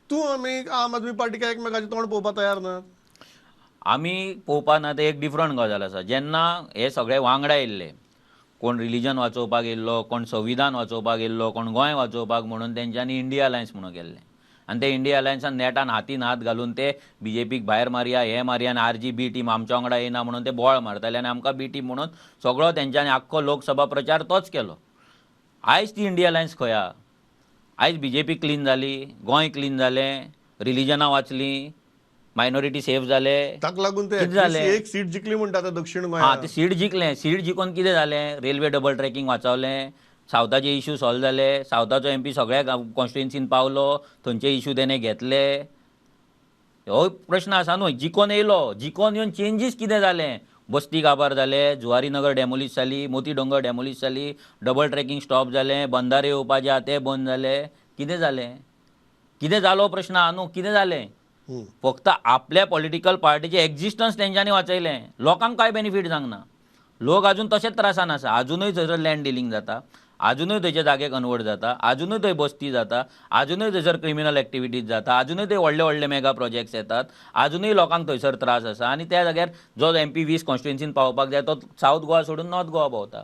तूं आमी आम आदमी पार्टी काय एकमेकाचें तोंड पळोवपाक तयार ना. आमी पळोवपा ना, ते एक डिफरंट गजाल आसा. जेन्ना हे सगळे वांगडा येयल्ले, कोण रिलिजन वाचोवपाक येयल्लो, कोण संविधान वाचोवपाक येयल्लो, कोण गोंय वाचोवपाक म्हणून तेंच्यांनी इंडिया अलायन्स म्हणून केल्लें आनी ते इंडिया अलायन्सान नेटान हातीन हात घालून ते बीजेपीक भायर मारया, हे मारया आनी आरजी बी टीम आमच्या वांगडा येयना म्हणून ते बोवाळ मारताले आनी आमकां बी टीम म्हणून सगळो तेंच्यांनी आख्खो लोकसभा प्रचार तोच केलो. आयज ती इंडिया अलायन्स खंय आहा? आयज बीजेपी क्लीन जाली, गोंय क्लीन जालें, रिलिजनां वाचलीं, मायनॉरिटी सेफ जाले. ताका लागून ते कितें जालें? एक सीट जिखली म्हणटा आतां दक्षिण हां, गोंयांत. ते सीट जिखलें. सीट जिखून कितें जालें? रेल्वे डबल ट्रॅकिंग वाचवलें, सावथाचे इशू सॉल्व जाले, सावथाचो एमपी सगळ्या कॉन्स्टिट्युएन्सीन पावलो, थंयचे इशू तेणें घेतले. हो प्रश्न आसा न्हय? जिखोन येयलो, जिखोन येवन चेंजीस कितें जालें? बस्ती काबार जाले, जुवारी नगर डेमोलीश जाली, मोती डोंगर डेमोलीश जाली, डबल ट्रॅकिंग स्टॉप जालें, बंधारे येवपाचे आहा ते बंद जाले. कितें जालें? कितें जालो प्रश्न आहा न्हू? कितें जालें? फक्त आपल्या पॉलिटिकल पार्टीचें एक्झिस्टन्स तेंच्यांनी वाचयलें. लोकांक कांय बेनिफीट जावंक ना. लोक अजून तशेंच त्रासान आसा. आजुनूय थंयसर लँड डिलींग जाता, आजुनूय थंयचे जागे कन्वर्ट जाता, आजुनूय थंय बस्ती जाता, आजुनूय थंयसर क्रिमिनल एक्टिविटीज जाता, आजुनूय थंय व्हडले व्हडले मेगा प्रोजेक्ट्स येतात, आजुनूय लोकांक थंयसर त्रास आसा. आनी त्या जाग्यार जो एमपी 20 कॉन्स्टिट्युएन्सीन पावपाक जाय तो सावथ गोवा सोडून नॉर्थ गोवा भोंवता.